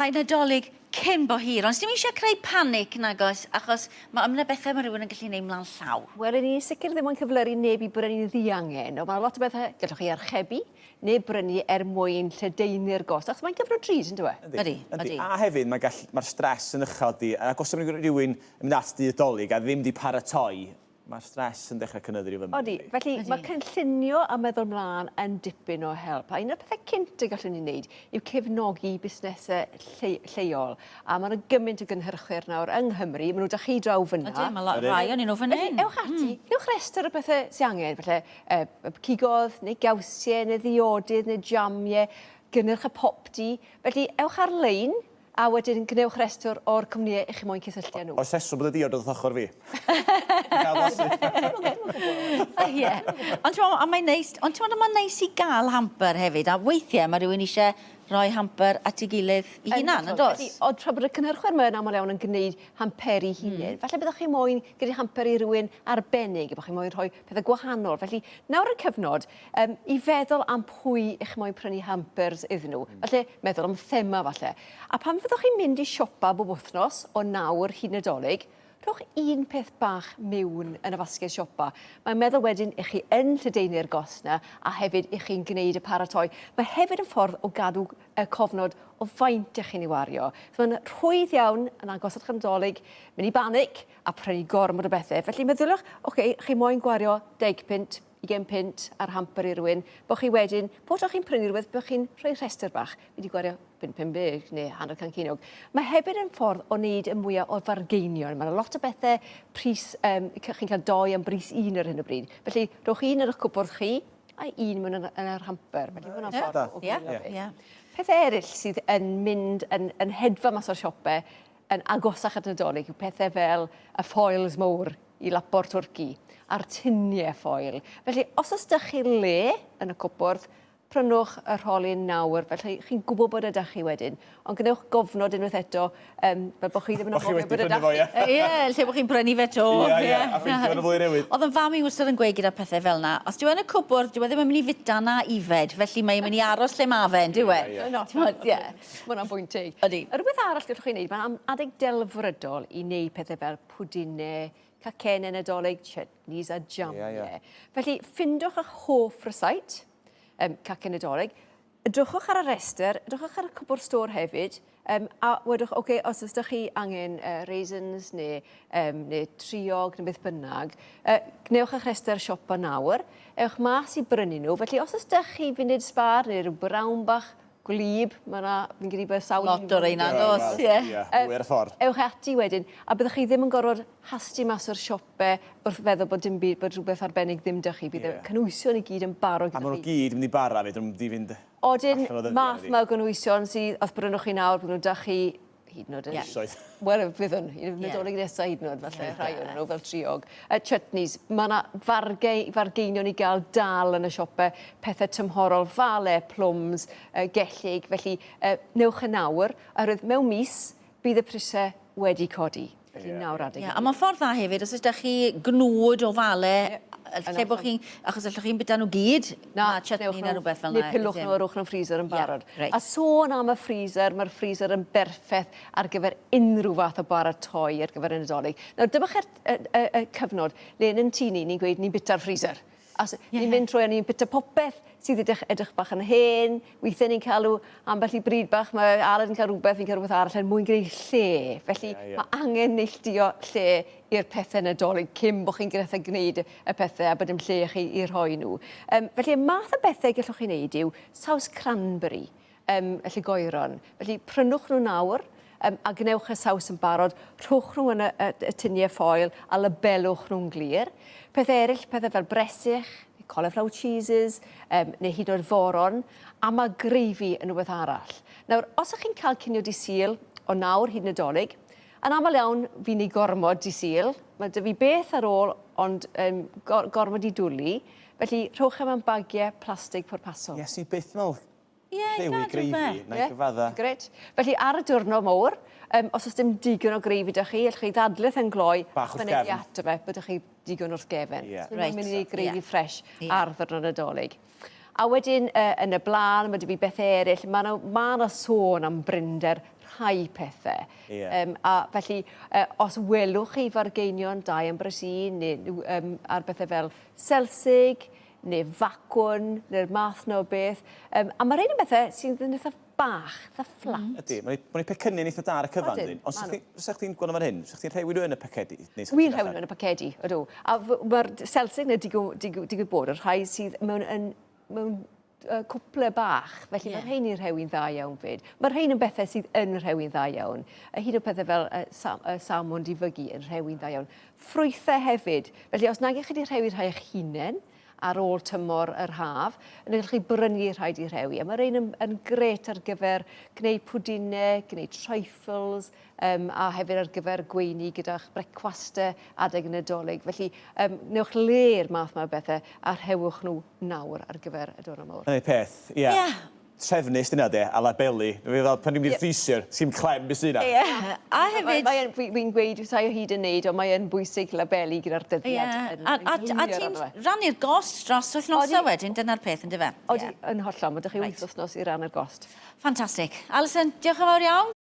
Mae Nadolig cyn bo hir, ond sdim eisiau creu panic nagos, achos mae yna bethau mae rhywun yn gallu neud mlaen llaw. Wel, 'yn ni'n sicr ddim yn cyflyru neb i brynu'n ddiangen, ond mae 'na lot o bethau gallwch chi archebu neu brynu er mwyn lledaenu'r gost, achos mae'n gyfnod drud, yndyw e? Yndi. Ydi, yndi. A hefyd, mae gall, mae'r stress yn uchel di, ac os yw rhywun yn mynd at dydd Dolig a ddim di paratoi, Mae'r stress yn dechrau cynyddu rhyw fymryn. Odi, felly mae cynllunio a meddwl mlaen yn dipyn o help. A un o'r pethau cynt y gallwn ni wneud yw cefnogi busnesau lle lleol. A mae yna gymaint o gynhyrchwyr nawr yng Nghymru, maen nhw 'da chi draw fyna. Ydyn, mae lot rhai o'n nhw fan hyn. Felly, ewch ati, gwnewch restr o bethau sy'n angen, falle uh, cigodd, neu gawsiau, neu ddiodydd, neu jamiau, gynnyrch y popty. Felly, ewch ar-lein, A wedyn gwnewch restr o'r cwmnïau 'ych chi moyn cysylltu â nhw. Oes rheswm bod y diod wrth ochr fi? Gael blasu. Ie. Ond t'mo' a mae'n neis, ond t'mod mae'n neis i gael hamper hefyd, a weithiau mae rhywun eisiau rhoi hamper at ei gilydd i hunan, yn does? Felly, ond tra bod y cynhyrchwyr yma yn aml iawn yn gwneud hamperi hunain, falle byddwch chi moyn gwneud hamper i rywun arbennig, bod chi moyn rhoi pethau gwahanol. Felly, nawr y cyfnod, um, i feddwl am pwy ych moyn prynu hampers iddyn nhw. Falle meddwl am thema falle. A pan fyddwch chi'n mynd i siopa bob wythnos o nawr hyd Nadolig, rhowch un peth bach miwn yn y fasged siopa. Mae'n meddwl wedyn i chi yn lledaenu'r gost 'na a hefyd i chi'n gwneud y paratoi. Mae hefyd yn ffordd o gadw y cofnod o faint ych chi'n ei wario. So mae'n rhwydd iawn yn agos at Nadolig, mynd i banic a prynu gormod o bethau. Felly meddyliwch, oce, okay, chi moyn gwario 10 punt, 20 punt ar hamper i rywun, bod chi wedyn, pob tro chi'n prynu rhywbeth, bod chi'n rhoi rhestr bach, fi wedi gwario punt 50 neu hanner can ceiniog. Mae hefyd yn ffordd o wneud y mwyaf o fargeinion. Mae yna lot o bethau pris, um, chi'n cael doi am bris un ar hyn o bryd. Felly, rhowch un ar eich cwpwrdd chi, a un mewn yn, yn yr hamper. Felly, mae hwnna'n ffordd o gwylio yeah. Pethau eraill sydd yn mynd yn, yn hedfa mas o'r siopau yn agosach at Nadolig yw pethau fel y ffoils mowr i lapo'r twrci a'r tuniau ffoil. Felly, os oes 'da chi le yn y cwpwrdd, prynwch y rholyn nawr, felly chi'n gwybod bod e 'da chi wedyn. Ond gwnewch gofnod unwaith eto, um, fel bod chi ddim yn anghofio bod e 'da chi. Ie, lle bod chi'n prynu fe 'to. Ie, ie, a ffeindio yn y flwyddyn newydd. Oedd yn fam i wastad yn gweud gyda pethau fel 'na, os dyw e yn y cwpwrdd, dyw e ddim yn mynd i fita na ifed, felly mae'n mynd i aros lle ma' fe, yndyw e? Ie, ie. T'mod, ie. Mae hwnna'n bwynt teg. Ydy. Rhywbeth arall gallwch chi wneud, mae'n adeg delfrydol i wneud pethau fel pwdinau, cacennau Nadolig, chutneys a jamiau. Yeah, yeah. Felly, ffindwch eich hoff rysait, um, cacen Nadolig, edrychwch ar y restr, edrychwch ar y cwpwrdd stôr hefyd, um, a wedwch, oce, okay, os ydych chi angen uh, raisins neu, um, neu triog neu beth bynnag, uh, gwnewch eich rhestr siopa nawr, ewch mas i brynu nhw. Felly, os ydych chi funud sbar neu rhyw brown bach gwlyb, mae 'na, fi'n credu bod sawl Lot o reina, does? Ie. Ie, mwy ar y ffordd. Ewch ati wedyn, a byddwch chi ddim yn gorfod hasti mas o'r siope wrth feddwl bod dim byd, bod rhywbeth arbennig ddim 'da chi. Bydd y cynhwysion i gyd yn barod gyda chi. A maen nhw gyd yn mynd i bara 'fyd, maen nhw'n mynd i fynd Odyn, math 'ma o gynhwysion sydd, os brynwch chi nawr, bydden nhw 'da chi hyd yn oed yn... Misoedd. Wel, fydd yn, hyd yn oed Nadolig nesa hyd yn oed, falle, rhai ohonyn nhw, fel triog. Uh, chutneys, mae yna fargeu, fargeinion i gael dal yn y siopau, pethau tymhorol, fale, plums, uh, gellig, felly uh, newch yn awr, oherwydd mewn mis bydd y prisau wedi codi. Felly yeah. nawr adeg. Yeah, a mae'n ffordd dda hefyd, os ydych chi gnwd o fale, yeah. lle bod chi'n, achos allwch chi'n bita nhw gyd, na, chutney na rhywbeth fel yna. Neu pilwch nhw a rhowch nhw'n freezer yn barod. Yeah, right. A sôn am y freezer, mae'r freezer yn berffaith ar gyfer unrhyw fath o baratoi ar gyfer y Nadolig. Nawr, dyma chi'r y, y, y cyfnod le yn yn tŷ ni, ni'n gweud ni'n bita'r freezer. A s- yeah. ni'n mynd trwy a ni'n bita popeth sydd edrych, edrych bach yn hen, weithiau ni'n cael nhw ambell i bryd bach, mae Aled yn cael rhywbeth, fi'n cael rhywbeth arall er mwyn gwneud lle. Felly yeah, yeah. mae angen neilltuo lle i'r pethau Nadolig cyn bod chi'n gyda gwneud y pethau a bod dim lle chi i rhoi nhw. Um, felly y math o bethau gallwch chi wneud yw saws cranberry um, y llugoeron. Felly prynwch nhw nawr um, a gwnewch y saws yn barod, rhowch nhw yn y, y, y tuniau ffoil a labelwch nhw'n glir. Pethau eraill, pethau fel bresych, neu cauliflower cheeses, um, neu hyd yn oed foron, a mae greifi yn rhywbeth arall. Nawr, os ydych chi'n cael cinio di Sul o nawr hyd Nadolig, yn aml iawn fi'n ei gormod di Sul, mae dy fi beth ar ôl ond um, gor gormod i dwlu, felly rhowch e mewn bagiau plastig pwrpasol. Ie, yes, byth meddwl Ie, Rhewi gadw greifi, fe. na i gyfadda. Grêt. Felly ar y diwrnod mowr, um, os oes dim digon o greifi 'da chi, allwch chi ddadlith yn gloi Bach wrth gefn. ato fe, bod chi digon wrth gefen. Ie. So Reit. Mae'n mynd i wneud greifi Ie. ffresh Ie. ar ddiwrnod Nadolig. A wedyn uh, yn y blaen, mae 'da fi bethau eraill. Mae yna ma sôn am brinder rhai pethau. Ie. Um, a felly, os welwch chi fargeinion 2 am bris 1 neu um, ar bethau fel selsig neu facwn neu'r math 'na o beth, um, a mae rhain yn bethau sydd yn eitha bach, eitha fflat. Ydy, mae'n ma pecynnu'n eitha da ar y cyfan, Odyn, dyn. Ond ma' sa chdi- chdi'n gweld fan hyn, sa chdi'n rhewi nhw yn y pacedi? Neu sa Wi'n chdi'n rhewi nhw yn y pacedi, ydw. A mae'r selsig 'na digwydd bod yn rhai sydd mewn, yn, mewn cwple bach, felly yeah. mae rhein i'n rhewi'n dda iawn fyd. Mae rhein yn bethau sydd yn rhewi'n dda iawn. A hyd o pethau fel sam, salmon difygu yn rhewi'n dda iawn. Ffrwythau hefyd. Felly os nag ych chi wedi rhewi rhai eich hunain ar ôl tymor yr haf, yna gallwch chi brynu rhai di rhewi. A mae rhein yn, yn gret ar gyfer gwneud pwdinau, gwneud trifles, um, a hefyd ar gyfer gweini gyda'ch brecwastau adeg y Nadolig. Felly, um, newch le i'r math yma o bethau a rhewch nhw nawr ar gyfer y diwrnod mawr. Dyna'r peth, ie. Ie. Trefnus 'di hynna de, a labelu. Fi fel pan dwi'n mynd i'r freezer, sdim clem beth sy 'na. Ie. A hefyd... Mae yn, fi'n gweud wrth o hyd yn neud, ond mae yn bwysig labelu gyda'r dyddiad Ie. A, a, a ti'n rhannu'r gost dros wythnosau wedyn, dyna'r peth, yndyfe? Odi, yn hollol. Mae 'da chi wyth wythnos i rannu'r gost. Ffantastig. Alison, diolch yn fawr iawn.